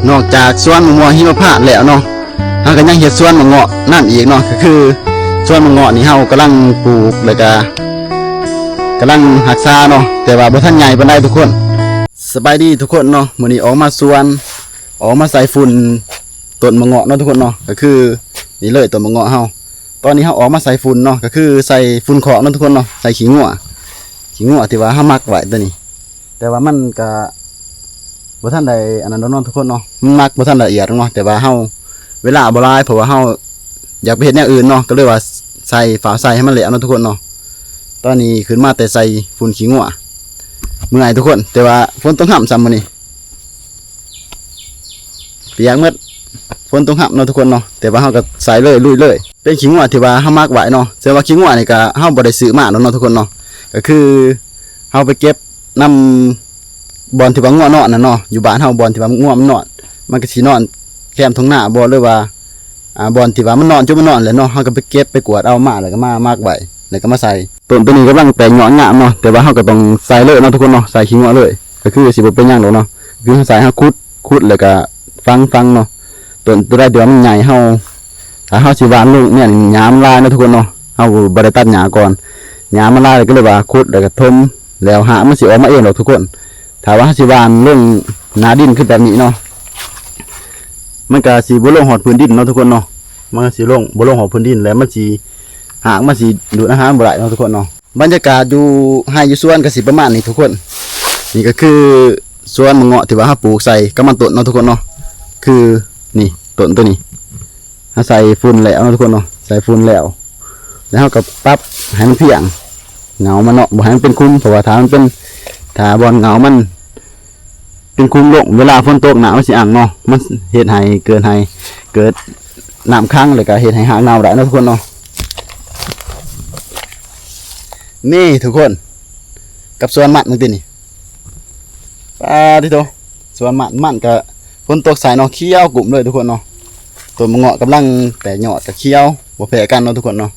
ນອກຈາກສວນໝາກເງາະຫິມະພາດແລ້ວເນາະ ເຮົາກໍຍັງເຮັດສວນໝາກເງາະນຳອີກເນາະ ກໍຄືສວນໝາກເງາະນີ້ເຮົາກຳລັງປູກ ແລ້ວກໍກຳລັງຮັກສາເນາະ ແຕ່ວ່າບໍ່ທັນໃຫຍ່ປານໃດທຸກຄົນ. ສະບາຍດີທຸກຄົນເນາະ ມື້ນີ້ອອກມາສວນ ອອກມາໃສ່ຝຸ່ນຕົ້ນໝາກເງາະເນາະທຸກຄົນເນາະ ກໍຄືນີ້ເລີຍຕົ້ນໝາກເງາະເຮົາ. ຕອນນີ້ເຮົາອອກມາໃສ່ຝຸ່ນເນາະ ກໍຄືໃສ່ຝຸ່ນຄອກເນາະທຸກຄົນເນາະ ໃສ່ຂີ້ງົວ ຂີ້ງົວທີ່ວ່າເຮົາໝັກໄວ້ຕົວນີ້ ແຕ່ວ່າມັນກະບໍ່ທັນໄດ້ອັນນັ້ນດອກເນາະທຸກຄົນເນາະ ມັນໝັກບໍ່ທັນລະອຽດດອກເນາະ ແຕ່ວ່າເຮົາເວລາບໍ່ຫຼາຍ ເພາະວ່າເຮົາຢາກໄປເຮັດແນວອື່ນເນາະ ກໍເລີຍວ່າໃສ່ ຟ້າວໃສ່ໃຫ້ມັນແລ້ວເນາະທຸກຄົນເນາະ. ຕອນນີ້ຂຶ້ນມາແຕ່ໃສ່ຝຸ່ນຂີ້ງົວ ເມື່ອຍທຸກຄົນ ແຕ່ວ່າຝົນຕົກຮຳຊ້ຳມື້ນີ້ ປຽກໝົດ ຝົນຕົກຮຳເນາະທຸກຄົນເນາະ ແຕ່ວ່າເຮົາກໍໃສ່ເລີຍ ລຸຍເລີຍ. ເປັນຂີ້ງົວທີ່ວ່າເຮົາໝັກໄວ້ເນາະ ແຕ່ວ່າຂີ້ງົວນີ້ກໍເຮົາບໍ່ໄດ້ຊື້ມາດອກເນາະທຸກຄົນເນາະ ກໍຄືເຮົາໄປເກັບນຳບ່ອນທີ່ວ່າງົວນອນນະເນາະ ຢູ່ບ້ານເຮົາບ່ອນທີ່ວ່າງົວມັນນອນ ມັນກໍຊິນອນແຄມທົ່ງນາບໍ່ ຫຼືວ່າ ອ່າ ບ່ອນທີ່ວ່າມັນນອນ ຈຸດມັນນອນແຫຼະເນາະ ເຮົາກໍໄປເກັບໄປກວດເອົາມາ ແລ້ວກໍມາໝັກໄວ້ ແລ້ວກໍມາໃສ່. ຕົ້ນໂຕນີ້ກຳລັງແຕກຍອດງາມເນາະ ແຕ່ວ່າເຮົາກໍຕ້ອງໃສ່ເລີຍເນາະທຸກຄົນເນາະ ໃສ່ຂີ້ງົວເລີຍ ກໍຄືຊິບໍ່ເປັນຫຍັງດອກເນາະ ຄືເຮົາໃສ່ ເຮົາຂຸດ ຂຸດແລ້ວກໍຝັງ ຝັງເນາະ. ຕົ້ນໂຕໃດທີ່ວ່າມັນໃຫຍ່ ເຮົາ ຖ້າເຮົາຊິຫວ່ານລົງແມ່ນຫຍ້າມັນຫຼາຍເນາະທຸກຄົນເນາະ ເຮົາບໍ່ໄດ້ຕັດຫຍ້າກ່ອນ ຫຍ້າມັນຫຼາຍ ກໍເລີຍວ່າຂຸດແລ້ວກໍຖົມ ແລ້ວຮາກມັນຊິອອກມາເອງດອກທຸກຄົນ. ຖ້າວ່າເຮົາຊິຫວ່ານລົງໜ້າດິນຄືແບບນີ້ເນາະ ມັນກໍຊິບໍ່ລົງຮອດພື້ນດິນເນາະທຸກຄົນເນາະ ມັນກໍຊິລົງ ບໍ່ລົງຮອດພື້ນດິນ ແລ້ວມັນຊິ ຮາກມັນຊິດູດອາຫານບໍ່ໄດ້ເນາະທຸກຄົນເນາະ. ບັນຍາກາດຢູ່ໄຮ່ຢູ່ສວນກໍຊິປະມານນີ້ທຸກຄົນ. ນີ້ກໍຄືສວນໝາກເງາະທີ່ວ່າເຮົາປູກໃສ່ກຳມັນຕົ້ນເນາະທຸກຄົນເນາະ ຄືນີ້ ຕົ້ນໂຕນີ້ ເຮົາໃສ່ຝຸ່ນແລ້ວເນາະທຸກຄົນເນາະ ໃສ່ຝຸ່ນແລ້ວ ແລ້ວເຮົາກໍປັບໃຫ້ມັນພຽງເຫງົາມັນເນາະ ບໍ່ໃຫ້ມັນເປັນຂຸມ ເພາະວ່າຖ້າມັນເປັນ ຖ້າບ່ອນເຫງົາມັນເປັນຂຸມລົງ ເວລາຝົນຕົກນ້ຳມັນຊິອັ່ງເນາະ ມັນເຮັດໃຫ້ເກີດ ໃຫ້ເກີດນ້ຳຂັງ ແລ້ວກໍເຮັດໃຫ້ຮາກເນົ່າໄດ້ເນາະທຸກຄົນເນາະ. ນີ້ທຸກຄົນ ກັບສວນມັນເບິ່ງຕິນີ້ ປາດຕິໂທ ສວນມັນ ມັນກະຝົນຕົກໃສ່ເນາະ ຂຽວກຸ້ມເລີຍທຸກຄົນເນາະ. ຕົ້ນໝາກເງາະກຳລັງແຕກຍອດ ກະຂຽວບໍ່ແພ້ກັນເນາະທຸກຄົນເນາະ.